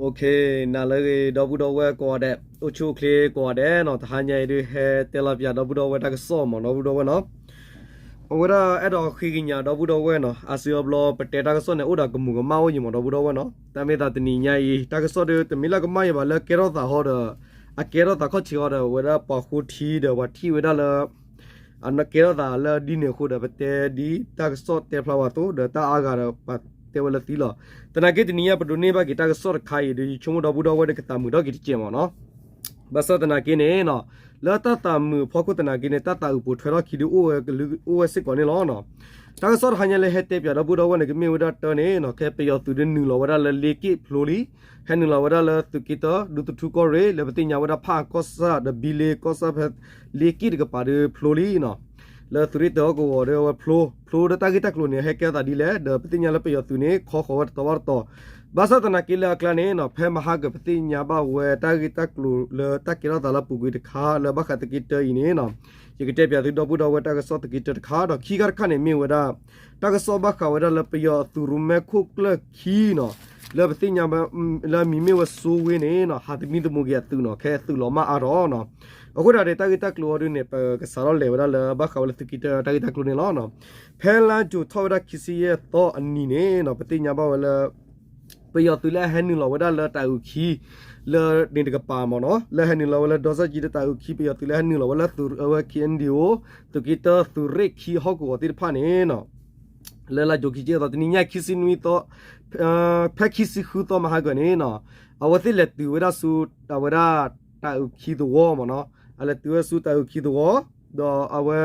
OK, နၤလၢအဂ့ၤ ဒီပုၢ်ဒီဝဲၢ်ကိးဂၤဒဲး, အိၣ်ဆူၣ်အိၣ်ချ့ကိးဂၤဒဲးနီၤ, တဟါညါအံၤဒုး ဟဲတဲလီၤပၠးဒီပုၢ်ဒီဝဲၢ်တၢ်ကစီၣ်မး ဒီပုၢ်ဒီဝဲၢ်နီၤ. အဝဲဒၣ်အဲၣ်ဒိးဃ့ကညးဒီပုၢ်ဒီဝဲၢ်နီၤ, အါစုအါဘျီပတဲတၢ်ကစီၣ်န့ၣ် အိၣ်ဒီးကမူးကမၣ်အိၣ်ယံၤမး ဒီပုၢ်ဒီဝဲၢ်နီၤ. တၢ်မ့ၢ်သးတနံၤညါအံၤ တၢ်ကစီၣ်ဒုး တမ့ၢ်လၢကမၣ်ယံၤဘၣ် လၢကဲထီၣ်သးဟီဒီး အကဲထီၣ်သးခီၣ်ထံးဟီဒီး အဝဲဒၣ်ပှၤဃိထံဒီးပှၤထံၣ်ဝဲဒၣ်လၢ အကဲထီၣ်သးလၢဒ်န့ၣ်အဃိဒီး ပတဲဒ်တၢ်ကစီၣ်တဲဖျါဝဲအသိး ဒီးတၢ်အါဂၤဒီး ပတဲဝဲလၢသံလီၤ. သနာ်က့တနံၤညါ ပဒိးန့ၢ်ဘၣ်က့ၤတၢ်ကစီၣ်တခါအံၤဒီး ယဆိကမိၣ်ဒီပုၢ်ဒီဝဲၢ်ဒီးကသးမုာ်ထီၣ်က့ၤတစဲးမးနီၤ. ဘၣ်ဆၣ်သနာ်က့န့ၣ်နီၤ, လၢတၢ်သးမုာ်အဖီခိၣ်သနာ်က့န့ၣ် တၢ်သးအုးပိာ်ထွဲထီၣ်ခံဒုး အိၣ်ဝဲစ့ၢ်ကီးန့ၣ်လီၤ. တၢ်ကစီၣ်တဟါညါလၢဟဲတဲပၠးဒီပုၢ်ဒီဝဲၢ်န့ၣ် ကမ့ၢ်ဝဲဒၣ်တၢ်န့ၣ်နီၤ, ခဲပယီၤသုးဒုးနုာ်လီၤဝဲဒၣ်လၢလ့က့ၣ်ဖျိလံ, ဟဲနုာ်လီၤဝဲဒၣ်လၢသုးက့တၢ ဒူသထူကီၢ်ရ့ၣ် လၢပသ့ၣ်ညါဝဲဒၣ်ဖးအၣ်ကီၢ်ဆၣ် ဒီးဘံလ့ကီၢ်ဆၣ်ဖဲလ့က့ၣ်တကပၤဒုးဖျိလံနီၤ. လၢသုးရ့ၣ်တၢ်ဟီၣ်ကဝီၤဒီးအဝဲဖျိ, ဖျိဒီးတၢ်ဂ့ၢ်တၢ်ကျိၤန့ၣ် ဟဲကဲထီၣ်သးဒ်လဲၣ်, ဒီးပသ့ၣ်ညါလၢပယီၤသုးန့ၣ် ခီဃီၤဝဲတတီၤဘၣ်တတီၤ. ဘၣ်ဆၣ်သနာ်က့လၢအကျါန့ၣ်နီၤ, ဖဲမဟါကပသ့ၣ်ညါဘၣ်ဝဲတၢ်ဂ့ၢ်တၢ်ကျိၤလၢတၢ်ကဲထီၣ်သးလၢအပူၤကွံာ်တခါ လၢဘၣ်ဃးသုးက့တၢအံၤန့ၣ်နီၤ, ယကတဲပၠးသုဒီပုၢ်ဒီဝဲၢ်တၢ်ကစီၣ်သုးက့တၢတခါ, ဒီးခံခါတခါန့ၣ်မ့ၢ်ဝဲဒၣ် တၢ်ကစီၣ်ဘၣ်ဃးဝဲဒၣ်လၢပယီၤအသုးရိၣ်မဲခိၣ်ကျၢၢ်ခံနီၤ, လၢပသ့ၣ်ညါ လၢအမံၤမ့ၢ်ဝဲစိဝ့န့ၣ်နီၤ, ဟးသမံသမိးက့ၤအသုးနီၤ, ခဲသုးလီၤမၢ်အါထီၣ်နီၤ. အဃိဒၣ်န့ၣ် တၢ်ဂ့ၢ်တၢ်ကျိၤအီၤဒုးန့ၣ် ပကစးထီၣ်လဲၤဝဲဒၣ်လၢဘၣ်ဃးဝဲလၢသုးက့တၢတၢ်ဂ့ၢ်တၢ်ကျိၤန့ၣ်လီၤ. ဖဲလါယူၤထီၣ်ဝဲဒၣ်ခံဆံယဲၢ်သီအနံၤန့ၣ်နီၤ, ပသ့ၣ်ညါဘၣ်ဝဲလၢ ပယီၤသုးလၢအဟဲနုာ်လီၤဝဲဒၣ်လၢတၢ်အုးခံ လၢန့ၣ်တကပၤမ့ၢ်နီၤ, လၢဟဲနုာ်လီၤဝဲလၢဒီစၢ်ကံဒီးတၢ်အုးခံ ပယီၤသုးလၢဟဲနုာ်လီၤဝဲလၢသုးအဝဲ ခ့ၣ်အဲၣ်ယူၣ် သုးက့တၢ သုးရ့ၣ်ခံဟီၣ်ကဝီၤသ့ၣ်တဖၣ်န့ၣ်နီၤ, လၢလါယူၤခံဆံယဲၢ်သီ တနံၤညါခံဆံနွံသီ, ဖဲခံဆံဃုသီမဟါကၢၤန့ၣ်နီၤ, အဝဲသ့ၣ်လဲၤတုၤဝဲဒၣ်ဆူ အဝဲဒၣ်တၢ်အုးခံသဝီမ့ၢ်နီၤ, အလဲၤတုၤဝဲဆူတၢ်အုးခံသဝီ, ဒီးအဝဲ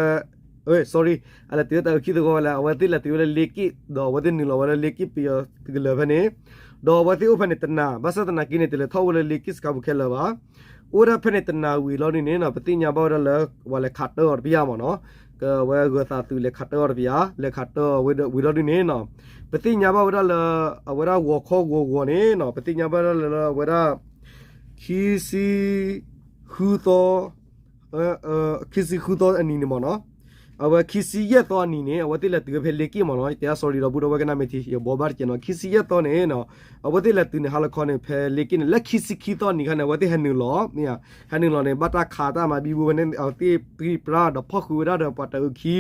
sorry, အလဲၤတုၤဝဲတၢ်အုးခံသဝီဝဲလၢ အဝဲသ့ၣ်လဲၤတုၤဝဲလၢလ့က့ၣ် ဒီးအဝဲသ့ၣ်နုာ်လီၤဝဲလၢလ့က့ၣ်ပယီၤသုးကလၢၤဖဲန့ၣ်, ဒီးအဝဲသ့ၣ်အိၣ်ဖဲန့ၣ်တနၤ, ဘၣ်ဆၣ်သနာ်က့န့ၣ် တလဲၤထီၣ်ဝဲလၢလ့က့ၣ်စခါပူၤခဲလၢာ်ဘၣ်. အိၣ်ဝဲဒၣ်ဖဲန့ၣ်တနၤဝံၤလီၤဒုးန့ၣ်နီၤ, ပသ့ၣ်ညါဘၣ်ဝဲဒၣ်လၢ ပှၤလဲၤခးတၢၢ်အီၤတပျၢ်မ့ၢ်နီၤ, ကဝဲဂၢၤသးသုးလဲၤခးတၢၢ်အီၤတပျၢ်, လဲၤခးတၢၢ်အီၤဝံၤလီၤဒုးန့ၣ်နီၤ, ပသ့ၣ်ညါဘၣ်ဝဲဒၣ်လၢ အဝဲဒၣ်ဂီၤခီဂီၤဂီၤန့ၣ်နီၤ, ပသ့ၣ်ညါဘၣ်ဝဲဒၣ်လၢ အဝဲဒၣ် ခံဆံ ဃုသီ, ခံဆံဃုသီအနံၤန့ၣ်မ့ၢ်နီၤ, အဝဲခံဆံယဲၢ်သီအနံၤန့ၣ် အဝဲသ့ၣ်လဲၤတုၤဝဲဖဲလ့က့ၣ်မ့ၢ်နီၤ, ယတဲအ sorry ဒီပုၢ်ဒီဝဲၢ်ကနၣ်မ့ၢ်ထံ ယဘှီဘၣ်တကဲးနီၤ, ခံဆံယဲၢ်သီန့ၣ်နီၤ, အဝဲသ့ၣ်လဲၤတုၤန့ၣ် ဟါလီၤခီန့ၣ် ဖဲလ့က့ၣ်န့ၣ် လၢခံဆံခံသီအနံၤခါန့ၣ် အဝဲသ့ၣ်ဟဲနုာ်လီၤ, မ့ၢ်ဧါ, ဟဲနုာ်လီၤန့ၣ် ဘၣ်တၢ်ခးတၢ်မၤဘံဘူဝဲန့ၣ် အဝဲသ့ၣ်ပြံပြါဒီးဖီၣ်ဃုာ်ဝဲဒၣ်ဒီးပှၤတၢ်အုးခံ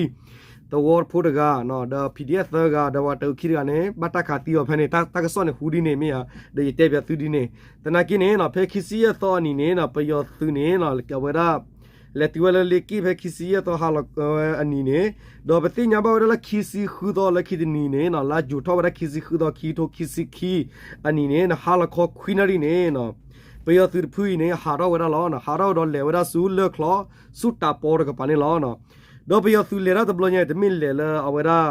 သဝီဖိတဂၤနီၤ, ဒီး ဖံးဒံးအၣ်သၢဂၤ ဒီးပှၤတၢ်အုးခံတဂၤန့ၣ် ဘၣ်တၢ်ခးသံအီၤဖဲန့ၣ်, တၢ်ကစီၣ်န့ၣ်ဟူဒ်န့ၣ်မ့ၢ်ဧါ, ဒီးယတဲပၠးသုဒ်န့ၣ်, သနာ်က့န့ၣ်နီၤ ဖဲခံဆံယဲၢ်သီအနံၤန့ၣ်နီၤ ပယီၤသုးန့ၣ်နီၤ အဝဲဒၣ် လဲၤတုၤဝဲလၢလ့က့ၣ်ဖဲခံဆံယဲၢ်သီဟါလီၤဝဲအနံၤန့ၣ်, ဒီးပသ့ၣ်ညါဘၣ်ဝဲဒၣ်လၢခံဆံဃုသီလၢခံတနံၤန့ၣ်နီၤ လါယူၤထီၣ်ဝဲဒၣ်ခံဆံဃုသီ ခံထိခံဆံခံအနံၤန့ၣ်နီၤ ဟါလီၤခီခွံနၣ်ရံၣ်န့ၣ်နီၤ ပယီၤသုးတဖုအံၤန့ၣ် ဟးထီၣ်ဝဲဒၣ်လီၤ, ဟးထီၣ်ဝဲဒီးလဲၤဝဲဒၣ်ဆူလၢၢ်ချီ ဆူတးပီတကပၤန့ၣ်လီၤ. ဒီးပယီၤသုးလဲၤတၢ်တဘျီညါအံၤ တမ့ၢ်လဲၤလၢအဝဲဒၣ်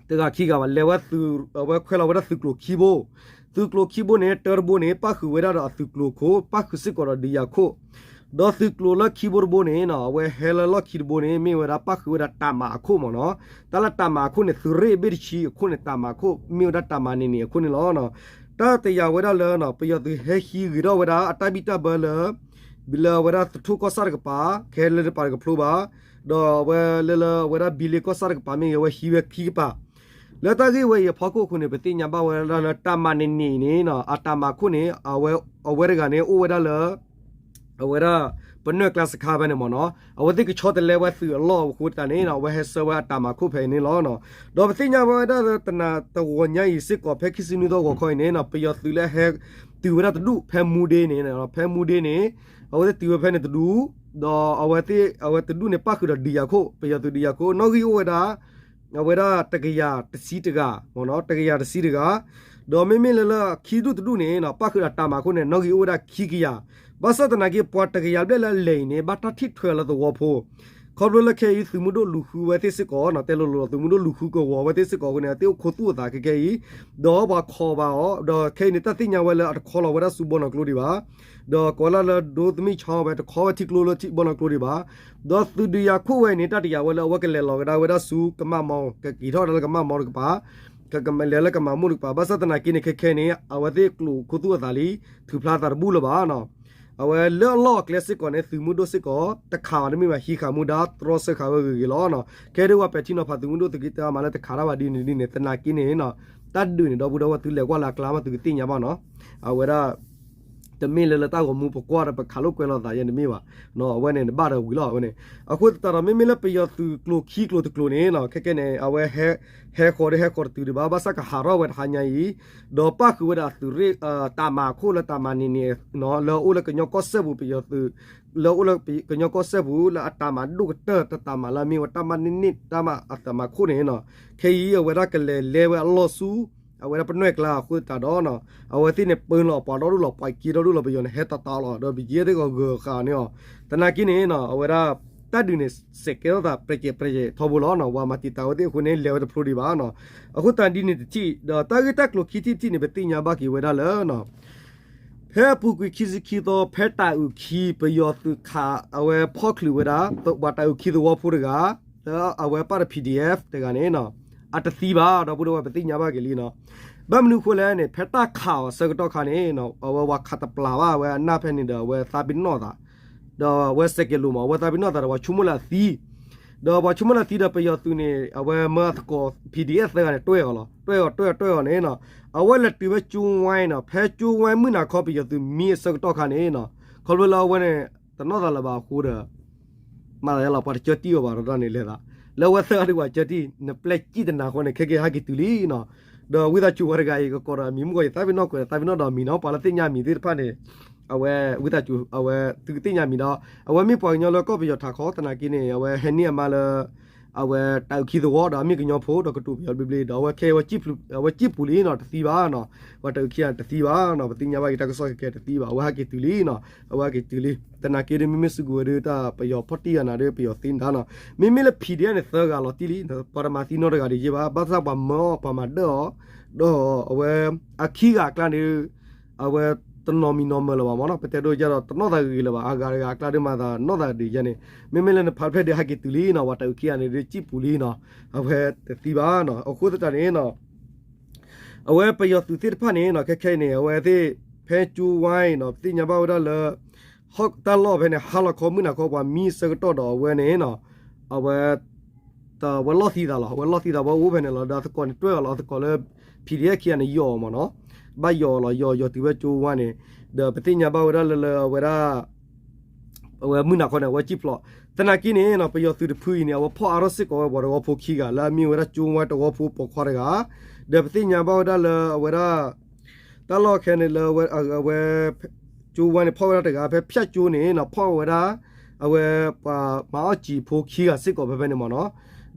တဂၤခံဂၤဘၣ်, လဲၤဝဲသုး အဝဲခွဲးလီၤဝဲဒၣ်သုးကျိၤခံဘိ, သုးကျိၤခံဘိန့ၣ် တၢတဘိန့ၣ် ပၣ်ဃုာ်ဝဲဒၣ်ဒီးအသုးကျိၤခိၣ် ပၣ်ဃုာ်စ့ၢ်ကီးဒီးဒုးယၤခိၣ်, ဒီးသုးကျိၤလၢခံဘိတဘိန့ၣ်နီၤ အဝဲဟဲလၢလီၢ်ခံတဘိန့ၣ် မ့ၢ်ဝဲဒၣ်ပၣ်ဃုာ်ဝဲဒၣ်တၢ်မၤအခိၣ်မ့ၢ်နီၤ, တၢ်လၢတၢ်မၤအခိၣ်န့ၣ် သုးရ့ၣ်ဘ့ၣ်တဆံအခိၣ်န့ၣ် တၢ်မၤခိၣ် မ့ၢ်ဝဲဒၣ်တၢ်မၤန့ၢ်န့ၢ်အခိၣ်န့ၣ်လီၤ. တၢ်တယာ်ဝဲဒၣ်လၢနီၤ ပယီၤသုးဟဲဟံးဂ့ၤထီၣ်ဝဲဒၣ်အတၢ်ဘံၣ်တၢ်ဘၢလၢ လၢအဝဲဒၣ်သထူၣ်ကီၢ်ဆၣ်တကပၤ ခဲလၢာ်တကပၤတကဖျိဘၣ်, ဒီးအဝဲလၢလၢအဝဲဒၣ်ဘံလ့ကီၢ်ဆၣ်တကပၤမ့ၢ်ဂ့ၤ အဝဲဟံးဝဲခံကပၤ, လၢတၢ်ဂ့ၢ်ဝဲအံၤအဖီခိၣ်အဃိန့ၣ် ပသ့ၣ်ညါဘၣ်ဝဲဒၣ်လၢတၢ်မၤန့ၢ်န့ၢ်အံၤန့ၣ်နီၤ အတၢ်မၤခိၣ်န့ၣ် အဝဲတဂၤန့ၣ် အိၣ်ဝဲဒၣ်လၢ အဝဲဒၣ် ပနွဲၢ်ကျါစခါဖဲန့ၣ်မ့ၢ်နီၤ အဝဲသ့ၣ်ကဆီတလဲဝဲသုးအလီၢ်အဃိသတးန့ၣ်နီၤ အဝဲဟဲဆှၢဝဲအတၢ်မၤခိၣ်ဖဲအံၤန့ၣ်လီၤ. ဒီးပသ့ၣ်ညါဘၣ်ဝဲဒၣ်လၢတနၤတဂီၤညါအံၤစ့ၢ်ကီး ဖဲခံဆံနွံသီဂီၤခီအံၤန့ၣ်နီၤ ပယီၤသုးလၢဟဲတုၤဝဲဒၣ်တဒူၣ်ဖဲမူဒ့န့ၣ် ဖဲမူဒ့န့ၣ် အဝဲသ့ၣ်တုၤဝဲဖဲန့ၣ်တဒူၣ်, ဒီးအဝဲသ့ၣ် အဝဲတဒူၣ်န့ၣ် ပၣ်ဃုာ်ဒီးဒုးယၤခိၣ် ပယီၤသုးဒုးယၤခိၣ် နီၣ်ဂံၢ်အိၣ်ဝဲဒၣ် အဝဲဒၣ်တကယၤတဆံတဂၤ တကယၤတဆံတဂၤ, ဒီးမ့မ့ၢ်လၢလၢခံဒူၣ်တဒူၣ်န့ၣ်နီၤ ပၣ်ဃုာ်ဒီးတၢ်မၤခိၣ်န့ၣ် နီၣ်ဂံၢ်အိၣ်ဝဲဒၣ်ခံကယၤ, ဘၣ်ဆၣ်သနာ်က့ ပှၤတကယၤဘျဲၣ်လၢအလဲၤအံၤန့ၣ် ဘၣ်တၢ်ထံၣ်ထွဲလၢသဝီဖိ, ခီဖျိလၢခဲအံၤ သုးမုၢ်ဒိၣ်လူၤဃုဝဲသ့ၣ်စ့ၢ်ကီးနီၤ တဲလိၤလိၤ သုးမုၢ်ဒိၣ်လူၤဃုကဝီၤဝဲသ့ၣ်စ့ၢ်ကီးအဃိန့ၣ် အသ့ၣ်အိၣ်ခိးသူၣ်အသးခဲခဲအံၤ, ဒီးပှၤခိးဘၣ်အီၤ ဒီးခဲအံၤန့ၣ် တၢ်သ့ၣ်ညါဝဲလၢအတခီလီၤဝဲဒၣ်ဆူဘီနီၢ်ကျိဒံးဘၣ် ဒီးကိးဝဲဒၣ်လၢဒိသမံၣ်ဆီဝဲ တခီဝဲထံကျိလၢထံဘီနီၢ်ကျိဒံးဘၣ်, ဒီးသုးဒုးယၤခိၣ်ဝဲအံၤန့ၣ် တၢ်တယာ်ဝဲလၢအဝဲကလဲၤလီၤကဒါဝဲဒၣ်ဆူကမၣ်မီ ကက့ၤထီၣ်ဝဲဒၣ်လၢကမၣ်မီတကပၤ, ကလဲၤလၢကမၣ်မိၣ်တကပၤ, ဘၣ်ဆၣ်သနာ်က့န့ၣ် ခဲခဲန့ၣ် အဝဲသ့ၣ်ကျိးခိးသူၣ်အသးလံ, ထုးဖျါသးတဘူၣ်လၢၤဘၣ်နီၤ. အဝဲလၢအလီၢ်အကျဲစ့ၢ်ကီးန့ၣ် သုးမုၢ်ဒိၣ်စ့ၢ်ကီး တခးဘၣ်တမ့ၢ်ဘၣ် ဟံးဃာ်မူဒါ တြီဆၢဃာ်ဝဲဂ့ၤဂ့ၤလီၤနီၤ. ခဲဒုးဝဲပဲာ်ထံနီၤဖးသုးမုၢ်ဒိၣ်သုးက့တၢမၤလၢတခးတၢ်ဘၣ်ဒ်န့ၣ်ဒ်န့ၣ် သနာ်က့န့ၣ်နီၤ တၢ်ဒုးန့ၣ် ဒီပုၢ်ဒီဝဲၢ် သုလဲၤကွၢ်လၢအကျါမး သုကသ့ၣ်ညါဘၣ်နီၤ. အဝဲဒၣ် တမ့ၢ်လၢလၢတၢ်ဂီၤမူပကွၢ်ဒီးပခးလိာ်ကွဲလိာ်သးယဲန့ၣ်တမ့ၢ်ဘၣ်. အဝဲန့ၣ်နဘၣ်ဒီးဝံၤလီၤ အဝဲန့ၣ်. အဃိသတးဒီး မ့မ့ၢ်လၢပယီၤသုးကျိၤခံကျိၤတကျိၤန့ၣ်နီၤ ခဲကဲန့ၣ် အဝဲ ဟဲဃီၤဒီးဟဲဃီၤတတုၤဒံးဘၣ် ဘၣ်ဆၣ်ကဟးထီၣ်ဝဲတဟါညါအံၤ ဒီးပၣ်ဃုာ်ဝဲဒၣ်သုးရ့ၣ် တၢ်မၤခိၣ်လၢတၢ်မၤန့ၢ်န့ၣ် လၢအအိၣ်လၢကညီကီၢ်စဲၣ်ပူၤ ပယီၤသုး လၢအအိၣ်လၢကညီကီၢ်စဲၣ်ပူၤ လၢအတၢ်မၤဒိၣ်ကတၢၢ် တၢ်မၤလၢအမ့ၢ်ဝဲတၢ်မၤန့ၢ်န့ၣ် တၢ်မၤအတၢ်မၤခိၣ်န့ၣ်နီၤ ခဲအံၤအဝဲဒၣ်ကလဲၤလဲဝဲအလီၢ်ဆူ အဝဲဒၣ်ပနွဲၢ်ကျါအဃိသတးဒီးနီၤ အဝဲသ့ၣ်န့ၣ်ပၢလီၤပှၤဒီဒူၣ်လီၤ ပှၤက့ဒီဒူၣ်လီၤ ပယီၤန့ၣ် ဟဲတးတးလီၤ ဒီးပယီၤသ့ၣ်ကဂၢၤဃာ်န့ၣ်လီၤ. သနာ်က့န့ၣ်နီၤ အဝဲဒၣ် တၢ်ဒုးန့ၣ် စဲးကဲထီၣ်သးပြဲးကဲးပြဲးကဲးထီဘိလီၤနီၤ ပှၤမၤတံာ်တာ်ဝဲသ့ၣ်အဃိန့ၣ် လဲၤဝဲတဖျိဒံးဘၣ်နီၤ. အဃိသတးဒ်န့ၣ်တထံၣ် ဒီးတၢ်ဂ့ၢ်တၢ်ကျိၤခံထံၣ်တထံၣ်န့ၣ် ပသ့ၣ်ညါဘၣ်က့ၤဝဲဒၣ်လၢ ဖဲအပူၤကွံာ်ခံဆံခံသီ ဖဲတၢ်အုၣ်ခံ ပယီၤသုးခး အဝဲဖီၣ်ချုးဝဲဒၣ် ပှၤတၢ်အုၣ်ခံသဝီဖိတဂၤ လၢအဝဲပၣ်ဒီး P D F တဂၤန့ၣ်နီၤ အတသံဘၣ် ဒီပုၢ်ဒီဝဲၢ် ပသ့ၣ်ညါဘၣ်က့ၤလံနီၤ. ဘၣ်မနုၤအဃိလဲၣ်န့ၣ် ဖဲတၢ်ခးအီၤအဆၢကတီၢ်ခါန့ၣ် အဝဲဝၤခးတပျၢ်ဘၣ် အဝဲအနၢ်ဖဲန့ၣ်ဒီး အဝဲသးပ့ၤနီၣ်သး ဒီးအဝဲစဲးကဲးလိာ်မး အဝဲသးပ့ၤနီၣ်သးဒီး ပှၤဆိကမိၣ်လၢအသံ ဒီးပှၤဆိကမိၣ်လၢအသံဒီး ပယီၤသုးန့ၣ် အဝဲမၢအသကိး P D F သၢဂၤန့ၣ် တွဲၣ်အီၤလီၤ တွဲၣ်အီၤ တွဲၣ်အီၤ တွဲၣ်အီၤန့ၣ်နီၤ အဝဲလဲၤတုၤဝဲကၠိဝါနီၤ ဖဲကၠိဝါမုၢ်နၤခီ ပယီၤသုးမံအဆၢကတီၢ်ခါန့ၣ်နီၤ ခီဖျိလၢအဝဲန့ၣ် တနီၣ်သးလၢၤဘၣ်အဃိဒီး မၤသးယါလီၤ ပှၤတကၠီတံၢ်အီၤဘၣ်ဒီးန့ၣ်လဲၤသး လၢအဝဲသၢဂၤဒုးပှၤကၠီတံၢ် နပျဲၢ်ကံၣ်တနၤဃီန့ၣ် ခဲကဲဟဲက့ၤတုၤလံနီၤ. ဒီးဝံသးစူၤဝဲတဂၤအံၤ ကကိးဒီးအမံၤမုၣ်ကီး ယသးပ့ၤနီၣ်ကွဲး သးပ့ၤနီၣ်ဒီးအမံၤနီၤ ပှၤလၢသ့ၣ်ညါအမံၤသ့ၣ်တဖၣ်န့ၣ် အဝဲဝံသးစူၤ အဝဲသုကသ့ၣ်ညါမံၤဒီး အဝဲမ့ၢ်ပှၤကညီလၢကီၢ်ပယီၤထးခီ သနာ်က့န့ၣ် အဝဲဟဲန့ၢ်အမါလၢ အဝဲတၢ်အုၣ်ခံသဝီဒီးအမ့ၢ်ကညီဖိဒီးကတိၤပယီၤဘျ့ဘျ့ဒီး အဝဲခဲအံၤဝဲစံၣ်ပူၤလံနီၤ တသံဘၣ်နီၤ. ပှၤတၢ်အုၣ်ခံဂၤန့ၣ်တသံဘၣ်နီၤ ပသ့ၣ်ညါဘၣ်က့ၤတၢ်ကစီၣ်ခဲကဲတသံဘၣ် အဝဲဟဲက့ၤတုၤလံနီၤ အဝဲဟဲက့ၤတုၤလံ. သနာ်က့ဒီး မ့မ့ၢ်စ့ၢ်ကီးဝဲဒီးတၢ်ပယီၤဖီၣ်တံၢ်ဂၤနၤဒီး ပယီၤသ့နၤနီၤ မ့မ့ၢ်လၢ P D F န့ၣ် သၢဂၤလီၤတံၢ်လံ ပှၤတမၤသံနီတဂၤဒံးယဲၢ်ဘၣ် ဘၣ်ဆၣ်ပှၤမၢအီၤ ပှၤမၤဒၢအီၤ ဒီးအဝဲ အခံဂၤအကျါန့ၣ် အဝဲတနီၤမံၤနီၤမၢၤလၢၤဘၣ်မ့ၢ်နီၤ ပတဲဒိယါဒီးတနီၣ်သးဂ့ၤဂ့ၤလၢၤဘၣ် အဂၤတဂၤအကျါဒီးမၤသးနီၣ်သးဒံးယါန့ၣ် မ့မ့ၢ်လၢနဖးဖျဲၣ်ဒီးဟဲက့ၤတုၤလံနီၤ ပှၤတၢ်အုၣ်ခံဂၤန့ၣ်ဒီးစံၣ်ပူၤလံနီၤ အဝဲတသံဘၣ်နီၤ အဃိသတးန့ၣ်နီၤ အဝဲပယီၤသုးသ့ၣ်တဖၣ်န့ၣ်နီၤ ခဲခဲအံၤန့ၣ် အဝဲသ့ၣ် ဖဲကၠိဝါအံၤနီၤ ပသ့ၣ်ညါဘၣ်ဝဲဒၣ်လၢ တၢ်လီၢ်ဖဲန့ၣ် ဟါလီၤခီမုၢ်နၤခီ ပှၤမံအဆၢကတီၢ်ဒီးအဝဲန့ၣ်နီၤ အဝဲ အဝဲလီၢ်သံသးလီၤ အဝဲလီၢ်သံသးဝဲအိၣ်ဖဲန့ၣ်လီၤ ဒီးအသကိးန့ၣ်တွဲၣ်အီၤလီၤ အသကိးလၢ P D F ခံဂၤန့ၣ် ယီၢ်အီၤမ့ၢ်နီၤ ဘၣ်ယီၢ်အီၤလီၤ ယီၢ်ယီၢ်တုၤဝဲကၠိဝါန့ၣ် ဒီးပသ့ၣ်ညါဘၣ်ဝဲဒၣ်လၢလၢအဝဲဒၣ် အဝဲမုၢ်နၤခီန့ၣ် အဝဲစံၣ်ဖျိး သနာ်က့န့ၣ်နီၤ ပယီၤသုးတဖုအံၤန့ၣ် အဝဲဖီၣ်အါထီၣ်စ့ၢ်ကီးဝဲပှၤတဝီဖိခံဂၤ လၢအမ့ၢ်ဝဲဒၣ်ကၠိဝါတဝီဖိပိာ်ခွါတဂၤ ဒီးပသ့ၣ်ညါဘၣ်ဝဲဒၣ်လၢအဝဲဒၣ် တၢ်လီၢ်ခဲန့ၣ်လၢအဝဲ ကၠိဝါန့ၣ် ဖီၣ်ဝဲဒၣ်တဂၤ ဖဲဖၠၣ်ကၠိန့ၣ်နီၤ ဖီၣ်ဝဲဒၣ် အဝဲပှၤမၤအီၣ်စံာ်ဖိခံဂၤစ့ၢ်ကီးဖဲဖဲန့ၣ်မ့ၢ်နီၤ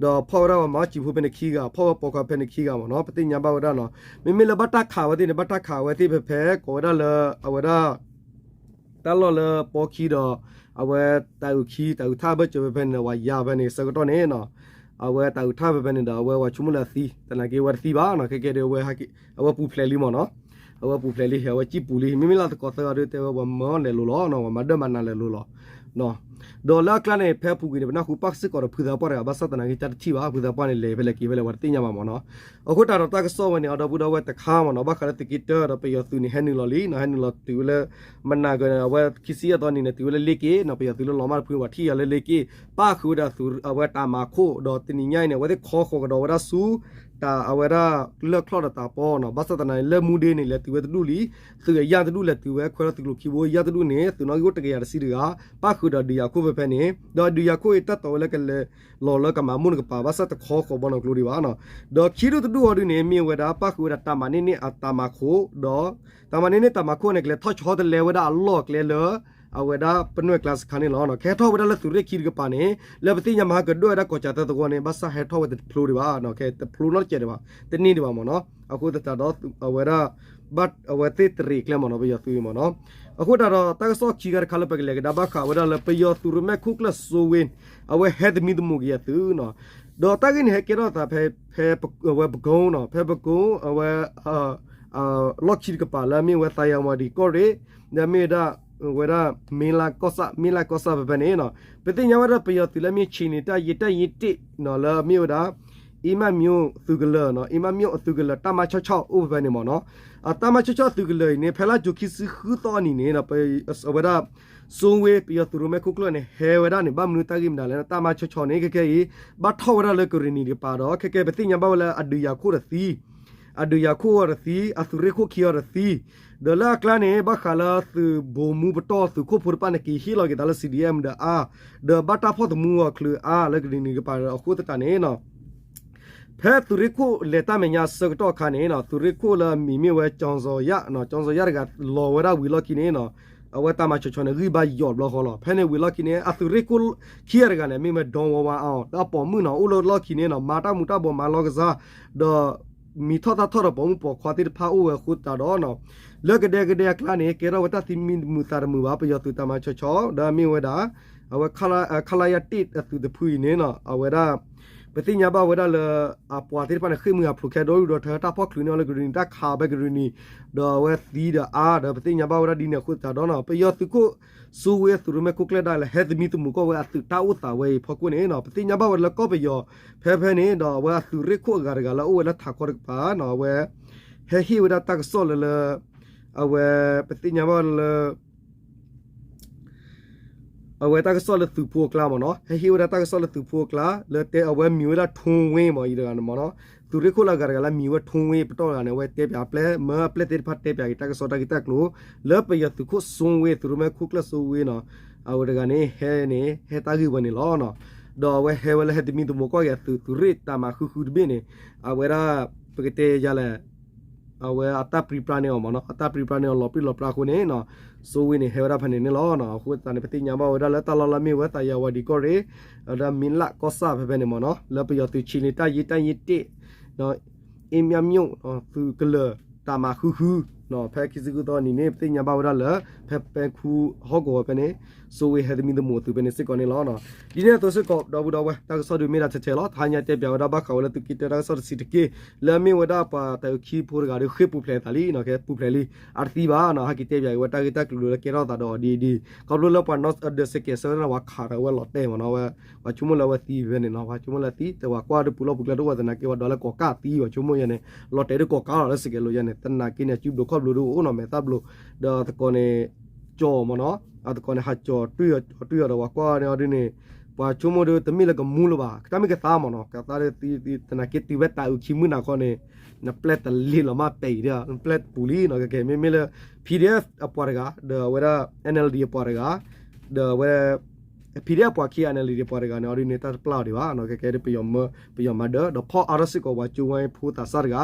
ဒီးဖီၣ်ဝဲဒၣ်ပှၤမၤအီၣ်စံာ်ဖိဖဲန့ၣ်ခံဂၤ ဖီၣ်ဝဲပိာ်ခွါဖဲန့ၣ်ခံဂၤမ့ၢ်နီၤ ပသ့ၣ်ညါဘၣ်ဝဲဒၣ်နီၤ မ့မ့ၢ်လၢဘၣ်တၢ်ခးဝဲသ့ၣ်န့ၣ် ဘၣ်တၢ်ခးဝဲသ့ၣ်ဖဲဖဲ ကိးဝဲဒၣ်လၢအဝဲဒၣ် တၢ်လီၢ်လၢပီခံဒီး အဝဲတၢ်အုၣ်ခံ တၢ်အုၣ်ထၣ်ဘၢၣ်စၢၤဖဲဖဲန့ၣ် ဝဲယါဖဲန့ၣ် ဆၢကတီၢ်န့ၣ်နီၤ အဝဲတၢ်အုၣ်ထၣ်ဖဲဖဲန့ၣ်ဒီး အဝဲပှၤဆိကမိၣ်လၢအသံ သနာ်က့အဝဲတသံဘၣ်နီၤ ခဲကဲဒီး အဝဲပူၤဖျဲးလံမ့ၢ်နီၤ အဝဲပူၤဖျဲးလံ အဝဲစံၣ်ပူၤလံ မ့မ့ၢ်လၢအသကိးသၢဂၤဒီး တဲဝဲပှၤမၢအီၤလဲၤလိၤလီၤနီၤ ပှၤမၤဒၢမၤနးလဲၤလိၤလီၤ ဒီးလၢအကျါန့ၣ် ဖဲအပူၤကွံာ်န့ၣ် ပနၢ်ဟူပၣ်စ့ၢ်ကီးဒီးဖုသးပှၢ်တဂၤ ဘၣ်ဆၣ်သနာ်က့ တၢ်တထံၣ်ဘၣ် ဖုသးပှၢ်န့ၣ် လဲၤဖဲလဲၣ်က့ၤဖဲလဲၣ် ပှၤတသ့ၣ်ညါဘၣ်မ့ၢ်နီၤ အဃိတၢ်ဒီးတၢ်ကစီၣ်ဝဲန့ၣ် အဒီပုၢ်ဒီဝဲၢ်တခါမ့ၢ်နီၤ ဘၣ်ဃးလၢသုးက့တၢဒီးပယီၤသုးန့ၣ် ဟဲနုာ်လီၤလံနီၤ ဟဲနုာ်လီၤတုၤဝဲလၢ မနၤကန့ၣ် အဝဲခံဆံယဲၢ်သီနံၤန့ၣ် တုၤဝဲလၢလ့က့နီၤ ပယီၤသုးလၢလီၤမၢ်တဖုန့ၣ် ပှၤထံၣ်ယၤလၢလ့က့ ပၣ်ဃုာ်ဝဲဒၣ်သုး အဝဲတၢ်မၤခိၣ် ဒီးတနံၤညါအံၤန့ၣ် အဝဲသ့ၣ်ခီဃီၤကဒီးဝဲဒၣ်ဆူ တၢ်အဝဲဒၣ်လၢၢ်ချီၣ်ဒီးတၢ်ပီနီၤ ဘၣ်ဆၣ်သနာ်က့ လၢမူဒ့န့ၣ် လဲၤတုၤဝဲတဒူၣ်လံ သုးအယၢ်တဒူၣ်လဲၤတုၤဝဲ ခွဲးဒီးသုးကျိၤခံဘိ ယၢ်တဒူၣ်န့ၣ် သုးနီၣ်ဂံၢ်အိၣ်တကယၤတဆံတဂၤ ပၣ်ဃုာ်ဒီးဒုးယၤခိၣ်ဖဲဖဲန့ၣ် ဒီးဒုးယၤခိၣ်အံၤ တၢ်တီဝဲလၢကလဲၤလီၤလၢကမၤမိၢ်နကပၤ ဘၣ်ဆၣ်တခီဃီၤဘီနီၢ်ကျိၤဒံးဘၣ်နီၤ ဒီးခံဒူၣ်တဒူၣ်အီၤဒုန့ၣ် မ့ၢ်ဝဲဒၣ်ပၣ်ဃုာ်ဝဲဒၣ်တၢ်မၤန့ၢ်န့ၢ်အတၢ်မၤခိၣ် ဒီး တၢ်မၤန့ၢ်န့ၢ်တၢ်မၤခိၣ်န့ၣ် ကလဲၤထီၣ်ဆီတလဲဝဲဒၣ်အလီၢ်အကျဲလၢ အဝဲဒၣ်ပနွဲၢ်ကျါစခါန့ၣ်လီၤ. ကဟဲထီၣ်ဝဲဒၣ်လၢသုးရ့ၣ်ခံတကပၤန့ၣ် လၢပသ့ၣ်ညါမၤဟးကဒိၣ်ဝဲဒၣ်ကီၢ်စၢ်သၢသဝီန့ၣ် ဘၣ်ဆၣ်ဟဲထီၣ်ဝဲတဖျိဒံးဘၣ်, တဖျိနီတစဲးဒံးဘၣ်, တန့ၢ်ဒံးဘၣ်မ့ၢ်နီၤ. အဃိသတးဒီး အဝဲဒၣ် ဘၣ်အဝဲသ့ၣ်တရံးကျဲမ့ၢ်နီၤ ပယီၤသုးမ့ၢ်နီၤ. အဃိသတးဒီး တၢ်ကစီၣ်ခံခါတခါလၢပကလဲၤကဒါဘၣ်ဃးဝဲဒၣ်လၢ ပယီၤသုးရိၣ်မဲခိၣ်ကျၢၢ်စိဝ့ အဝဲဟဲသမံသမိးက့ၤအသုးနီၤ. ဒီးတၢ်ဂ့ၢ်န့ၣ် ဟဲကဲထီၣ်သးဖဲ ဖဲပကဝဲၤပကိ ဖဲပကိ အဝဲ လီၢ်ခံတကပၤလၢအမ့ၢ်ဝဲသးယၤဝၤဒံးကီၢ်ရ့ၣ်, လၢအမ့ၢ်ဝဲဒၣ် ဝဲဒၣ် မ့လၢ်ကီၢ်ဆၣ် မ့လၢ်ကီၢ်ဆၣ်ဖဲဖဲန့ၣ်နီၤ. ပသ့ၣ်ညါဝဲဒၣ်ပယီၤသုးလၢအမ့ၢ်ဆံးန့ၣ် တၢ်ယံာ်တၢ်ယံာ်တ့ၢ်နီၤ လၢအမ့ၢ်ဝဲဒၣ် အ့မၣ်မျိၣ်သုးကလၢၤနီၤ, အ့မၣ်မျိၣ်အသုးကလၢၤ တၢ်မၤဆီၣ်ဆီၣ်အိၣ်ဖဲဖဲန့ၣ်မ့ၢ်နီၤ. အတၢ်မၤဆီၣ်ဆီၣ်အသုးကလၢၤအံၤန့ၣ် ဖဲလါယူၤခံဆံဃုသီအနံၤန့ၣ် အဝဲဒၣ် စိဝ့ ပယီၤသုးရိၣ်မဲခိၣ်ကျၢၢ်န့ၣ် ဟဲဝဲဒၣ်န့ၣ် ဘၣ်မနုၤတၢ်ဂ့ၢ်မနုၤလဲၣ် တၢ်မၤဆီၣ်ဆီၣ်န့ၣ် ခဲခဲအံၤ ဘၣ်ထီၣ်ဝဲဒၣ်လၢကရ့ၣ်နံၤတကပၤဒီး ခဲကဲပသ့ၣ်ညါဘၣ်ဝဲလၢအဒုးယၤခိၣ်တသံ အဒုးယၤခိၣ်အီၤတသံ, အသုးရ့ၣ်ခိၣ်ခံအီၤတသံ, ဒီးလၢအကျါန့ၣ် ဘၣ်ဃးလၢသုးဘိမူပတီၢ်သုးခိၣ်ဖိတဖၣ်န့ၣ် က့ၤဟ့ၣ်လီၤက့ၤသးလၢ C D M ဒီးအါ, ဒီးဘၣ်တၢ်ဖီၣ်သမူအီၤချုးအါ လၢကဒုးနံၤကပၤအဃိသတးန့ၣ်နီၤ ဖဲသုးရ့ၣ်ခိၣ်လဲၤတၢ်မဲာ်ညါဆၢကတီၢ်အခါန့ၣ်နီၤ သုးရ့ၣ်ခိၣ်လၢအမံၤမ့ၢ်ဝဲ ကၠီၤစီၤယၣ်နီၤ ကၠီၤစီၤယၣ်တဂၤ လီၤဝဲဒၣ်ဝံၤလီၢ်ခံန့ၣ်နီၤ အဝဲတၢ်မၤဆီၣ်ဆီၣ်န့ၣ် ဂံၢ်ဘါယိာ်ဘျီဃီလီၤ. ဖဲန့ၣ်ဝံၤလီၢ်ခံန့ၣ် အသုးရ့ၣ်ခိၣ်ခံဂၤတဂၤန့ၣ် မ့ၢ်ဝဲ ဒီဝါဝါအီၤ လၢအပိာ်မုၣ်နီၤ အိၣ်လၢလီၢ်ခံန့ၣ်နီၤ မၤတၢ်မူၤတၢ်ဘှီး မၤလီၤကစၢ် ဒီးမံၤထီၣ်သၣ်ထီၣ်ဒီးပိာ်မုၣ်ပိာ်ခွါသ့ၣ်တဖၣ်အိၣ်ဝဲအဃိသတးဒီးနီၤ လၢကဒဲကဒဲအကျါန့ၣ် ကဲထီၣ်ဝဲတၢ်သံမံၤတမုာ်သးတမုာ်ဘၣ် ပယီၤသုးတၢ်မၤဆီၣ်ဆီၣ် ဒီးမ့ၢ်ဝဲဒၣ် အဝဲ ခလရ တ့ၢ်အသုးတဖုအံၤန့ၣ်နီၤ အဝဲဒၣ် ပသ့ၣ်ညါဘၣ်ဝဲဒၣ်လၢ အပှၤသ့ၣ်တဖၣ်န့ၣ် ဃ့ၢ်မှံဟးဖျိးခဲဒိၣ် ဒီးထၢတၢ်ဖီၣ်ချုးန့ၢ်အီၤလၢကရံၣ်နံၤ တၢ်ခးဖဲကရံၣ်နံၤ ဒီးအဝဲသံဒီးအါ ဒီးပသ့ၣ်ညါဘၣ်ဝဲဒၣ်ဒ်န့ၣ်အဃိသတးဒီးနီၤ ပယီၤသုးခိၣ် စိဝ့အသုးရိၣ်မဲခိၣ်ကျၢၢ်ဒၣ်လဲာ် ဟဲသမံသမိးကွၢ်ဝဲအသုးတၢ်အိၣ်သးဝဲအံၤဖီခိၣ်န့ၣ်နီၤ ပသ့ၣ်ညါဘၣ်ဝဲလၢကီၢ်ပယီၤ ဖဲဖဲန့ၣ် ဒီးအဝဲအသုးရ့ၣ်ခိၣ်အဂၤတဂၤလၢအအိၣ်ဝဲလၢထးခီတကပၤနီၤ အဝဲ ဟဲဟ့ၣ်ဝဲဒၣ်တၢ်ကစီၣ်လၢလၢ အဝဲတၢ်ကစီၣ်လၢသုးဖိအကျါမ့ၢ်နီၤ ဟဲဟ့ၣ်ဝဲဒၣ်တၢ်ကစီၣ်လၢသုးဖိအကျါ လၢတဲအဝဲမံၤဝဲဒၣ်ထိဝ့မ့ၢ်အံၤတဂၤန့ၣ်မ့ၢ်နီၤ သုးရ့ၣ်ခိၣ်လၢအဂၤတဂၤလၢမံၤဝဲထိဝ့ပတီၢ်တဂၤန့ၣ် အဝဲတဲပၠးအပျဲၢ် မၢအပျဲၢ်သ့ၣ်တဖၣ်တဲပၠးက့ၤတၢ်ကစီၣ်တၢ်ဂ့ၢ်တၢ်ကျိၤ လၢပယီၤသုးခိၣ်စိဝ့ သုးရိၣ်မဲခိၣ်ကျၢၢ်စိဝ့နီၤ အဝဲတဂၤန့ၣ် ဟဲန့ၣ် ဟဲတၢ်ဂ့ၢ်ဝဲန့ၣ်လီၤ. ဒီးအဝဲဟဲဝဲလၢဟဲသမံသမိးကွၢ်က့ၤအသုးသုးရ့ၣ်တၢ်မၤဃုဃုတဘ့ၣ်န့ၣ် အဝဲဒၣ် ပကတဲယၤလဲၣ် အဝဲအတၢ်ပြံပြါန့ၢ်အီၤမ့ၢ်နီၤ အတၢ်ပြံပြါန့ၢ်အီၤလီၤပြံလီၤပြါအဃိန့ၣ် စိဝ့န့ၣ် ဟဲဝဲဒၣ်ဖဲန့ၣ်န့ၣ်လီၤ. အဃိသတးန့ၣ် ပသ့ၣ်ညါဘၣ်ဝဲဒၣ်လၢတၢ်လီၢ်လၢမ့ၢ်ဝဲ သးယၤဝၤဒံးကီၢ်ရ့ၣ် ဒီးမ့ၢ်လၢကီၢ်ဆၣ်ဖဲဖဲန့ၣ်မ့ၢ်နီၤ လၢပယီၤသုးဆံးလံတၢ်ယ့တၢ်ယ့တ့ၢ် အ့မၠၣ်မျိၣ် သုးကလၢၤ တၢ်မၤဃုဃု ဖဲခံဆံဃုသီနံၤန့ၣ် ပသ့ၣ်ညါဘၣ်ဝဲဒၣ်လၢ ဖဲပဲခူဟီၣ်ကဝီၤဖဲန့ၣ် စိဝ့ဟဲသမံသမိးသုးဖဲန့ၣ်စ့ၢ်ကီးန့ၣ်လီၤ. ဒ်န့ၣ်အသိးစ့ၢ်ကီး ဒီပုၢ်ဒီဝဲၢ် တၢ်ကစီၣ်ဒုးမ့ၢ်ဒၣ်ထဲထဲလီၤ. တဟါညါတဲပၠးဝဲဒၣ်ဘၣ်ဃးဝဲလၢသုးက့တၢတၢ်ကစီၣ်တဆံးတက့ၢ် လၢအမ့ၢ်ဝဲဒၣ်ပှၤတၢ်အုၣ်ခံဖိတဂၤဒီးဃ့ၢ်ပူၤဖျဲးသးလံနီၤ ကဟဲပူၤဖျဲးလံ အါတသံဘၣ်နီၤ ဟဲက့ၤတဲပၠးက့ၤဝဲတၢ်ဂ့ၢ်တၢ်ကျိၤလၢကဲထီၣ်သးဒီးအီၤဒ်အံၤဒ်အံၤ ခီဖျိလၢပှၤနီၣ်အဒၢးစဲးကဲးဆၢဝဲဒၣ်ဝဲခးဒီးဝဲလီၤတဲာ်မ့ၢ်နီၤ ဝဲ ပှၤဆိကမိၣ်လၢအဝဲသံဖဲန့ၣ်နီၤ ပှၤဆိကမိၣ်လၢသံ တဝဲကွၢ်ဒုးပူၤလီၢ်ပူၤကျဲတအိၣ်သနာ်က့ ပှၤဒွးလၢကိးကၢ်သံ ပှၤဆိကမိၣ်ယဲန့ၣ် လီၤတဲာ်ဒုးကိးကၢ်လီၤလၢစဲးကဲးလိာ်ယဲန့ၣ် သနာ်က့န့ၣ် အစုဘျိးခီၣ်ဘျိးဒုးအိၣ်နီၤ မဲာ်သၣ်ဘျိး ဒီးသကိးန့ၣ် ကၠီမ့ၢ်နီၤ အသကိးန့ၣ် ဟးကၠီၤတွံၢ်အီၤကၠီၤတွံၢ်အီၤဒီးပှၤကွၢ်န့ၣ်အီၤဒ်န့ၣ် ပှၤဆိကမိၣ်ဒုး တမ့ၢ်လၢကမူလၢၤဘၣ် ကတၢ်မ့ၢ်ကသါမ့ၢ်နီၤ ကသါဒုးသံသနာ်က့တုၤဖဲတၢ်အုၣ်ခံမုၢ်နၤခီန့ၣ် နပျဲၢ်တလ့ၢ်လီၤမးပဲာ်အံၤဒီး နပျဲၢ်ပူၤလံနီၤ ကဲကဲမ့မ့ၢ်လၢ P D F အပှၤတဂၤ ဒီးအဝဲဒၣ် N L D အပှၤတဂၤ ဒီးအဝဲ P D F အပှၤခံ N L D အပှၤတဂၤန့ၣ် အီၤဒ်န့ၣ် တၢ်တပျၢ်အီၤဒံးဘၣ်နီၤ ကဲကဲဒုး ပယီၤမၢ ပယီၤမၤဒၢး ဒီးဖီၣ်အါထီၣ်စ့ၢ်ကီးပှၤကၠိဝဲဖိသးစၢ်တဂၤ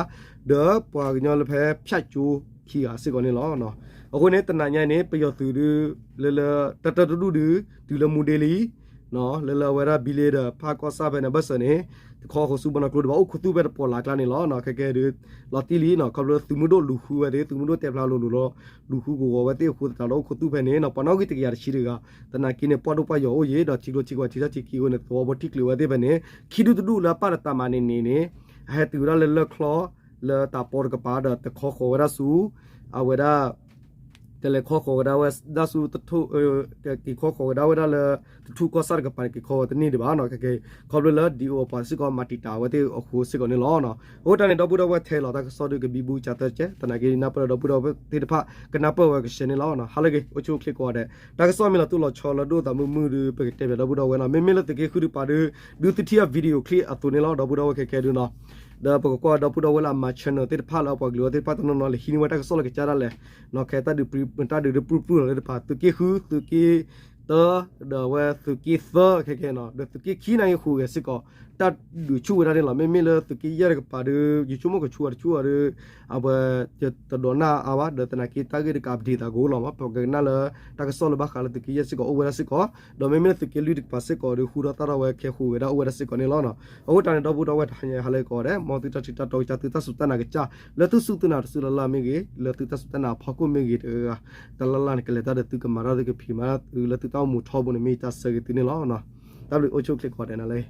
ဒီးပှၤကညီလၢဖဲဖၠၣ်ကၠိခံဂၤစ့ၢ်ကီးန့ၣ်လီၤ. အဃိန့ၣ် တနၤညါအံၤန့ၣ် ပယီၤသုးဒုး လၢလၢ တၢ်တၢတဒူၣ်ဒုး တုၤလၢမူဒ့လံ လၢလၢအဝဲဒၣ်ဘံလ့ဒီးဖးကီၢ်ဆၣ်ဖဲန့ၣ် ဘၢၣ်စၢၤန့ၣ် တခီဃိးဆူဘီနီၢ်ကျိဒံးဘၣ် အိၣ်ခူသူၣ်ဖဲတပီၤလၢ်ကျါန့ၣ်လီၤ. ခဲကဲဒုး လီၤတံၢ်လံနီၤ ခီဖျိသုးမုၢ်ဒိၣ်လူၤဃုဝဲသ့ၣ် သုးမုၢ်ဒိၣ်တဲဖျါလိၤလိၤလီၤ လူၤဃုကဝီၤဝဲသ့ၣ်အဃိသတးဒီး အိၣ်ခူသူၣ်ဖဲန့ၣ်နီၤ ပှၤနီၣ်ဂံၢ်တကယၤတဆံတဂၤ သနာ်က့န့ၣ် ပှၢ်ဒိၣ်ပှၢ်ယိာ်အိၣ်ယံၤ ဒီးထံကျိထံကွၢ်ထံထီၣ်ထံခံအဃိန့ၣ် သဝီဖိထံၣ်ကျုးဝဲသ့ၣ်ဖဲန့ၣ် ခံဒူၣ်တဒူၣ်လၢအပၢ်ဒီးတၢ်မၤန့ၣ်န့ၣ်န့ၣ် အဟဲတုၤဝဲဒၣ်လၢလၢၢ်ချီ လၢတၢ်ပီတကပၤဒီးတခီဃီၤဝဲဒၣ်ဆူ အဝဲဒၣ် တလဲၤခီဃီၤဝဲဒၣ်ဝဲဒၣ်ဆူ က့ၤခီဃီၤဝဲဒၣ်ဝဲဒၣ်လၢ တထူၣ်ကီၢ်ဆၣ်တကပၤန့ၣ် က့ၤခီဃီၤတန့ၢ်ဒံးဘၣ်နီၤ ခဲကဲ ခီဖျိလၢ D O အပှၤစ့ၢ်ကီးမၤတံာ်တာ်ဝဲသ့ၣ်အဃိစ့ၢ်ကီးန့ၣ်လီၤ. အဃိတၢ်န့ၣ် ဒီပုၢ်ဒီဝဲၢ် ထဲလီၤတၢ်ကစီၣ်ဒုးကဘံဘူကၠးသၢကဲ သနာ်က့နၢ်ပၢၢ်ဒီးဒီပုၢ်ဒီဝဲၢ်သ့ၣ်တဖၣ် ကနၢ်ပၢၢ်ဝဲကဆှဲန့ၣ်လီၤ. ဟါလၢဂ့ၤ အိၣ်ဆူၣ်အိၣ်ချ့ကိးဂၤဒဲး တၢ်ကစီၣ်မ့ၢ်လီၤတိၢ်လီၤဆီလၢဒိၣ်သးမုၢ်မုၢ်ဒုး ပကတဲပၠးဒီပုၢ်ဒီဝဲၢ်နီၤ မ့မ့ၢ်လၢသုးက့ဃုတကပၤဒုး ဒုးသုထံၣ်အ video clip အသိးန့ၣ်လီၤ ဒီပုၢ်ဒီဝဲၢ်ခဲကဲဒုးနီၤ ဒီးပကကွၢ်ဒီပုၢ်ဒီဝဲၢ်လၢအမၤ channel သ့ၣ်တဖၣ်လၢအပှၤကလုာ်ဝဲသ့ၣ်တဖၣ်တနီၤနီၤလဲၤဟံးန့ၢ်ဝဲတၢ်ကစီၣ်လၢကစၢ်ဒၣ်လဲာ် နီၤ ခဲ တၢ်ဒုးပြူပြူလီၤသ့ၣ်တဖၣ် သုးက့ဃု သုးက့တၢ ဒီးအဝဲသုးက့သၢခဲကဲနီၤ ဒီးသုးက့ခံနာ်က့ဃုာ်ဂဲၤစ့ၢ်ကီး တၢ်ဒုးဆူၣ်ဝဲဒၣ်န့ၣ်လီၤ. မ့မ့ၢ်လၢသုးက့ယဲၢ်တကပၤဒုး ယဆိကမိၣ်ကဆူၣ်အီၤတဆူၣ်အီၤဒီး အဝဲ တဒိးနၢ်အါဘၣ် ဒီးသနာ်က့တၢ်ဂ့ၢ်တကးပဒ့ၣ်သးကအိၣ်လီၤမး ပကကနၣ်လၢ တၢ်ကစီၣ်လၢဘၣ်ဃးလၢသုးက့ယဲၢ်စ့ၢ်ကီးအိၣ်ဝဲဒၣ်စ့ၢ်ကီး ဒီးမ့မ့ၢ်လၢသုးက့လွံၢ်တကပၤစ့ၢ်ကီးဒီး ဟူထီၣ်သၣ်ထီၣ်ဝဲခဲဃုာ်ဝဲဒၣ်အိၣ်ဝဲဒၣ်စ့ၢ်ကီးန့ၣ်လီၤ. အဃိတၢ်န့ၣ် ဒီပုၢ်ဒီဝဲၢ်တဟါညါဟါလၢဂ့ၤကိးဂၤဒဲး မ်သုတၢ်ထံၣ်တၢ်တီကစၢ် သုတၢ်စူၢ်တၢ်နာ်ကစၢ် လၢသုစူၢ်သုနာ်တစူၢ်လၢ်လၢ်မ့ၢ်ဂ့ၤ လၢသုတၢ်စူၢ်တၢ်နာ်အဖီခိၣ်မ့ၢ်ဂ့ၤတဂၤဂၤ တၢ်လၢ်လၢ်န့ၣ်ကလဲၤတၢ်ဒီးသုကမၤတၢ်သုကဖံးမၤတၢ်သုလၢသုတၢ်အိၣ်မူထီဘိန့ၣ် မ့ၢ်ယတၢ်ဆၢဂ့ၤသုန့ၣ်လီၤ. တၢ်ဘျုးအိၣ်ဆူၣ်အိၣ်ချ့ကိးဂၤဒဲးနၤလၢ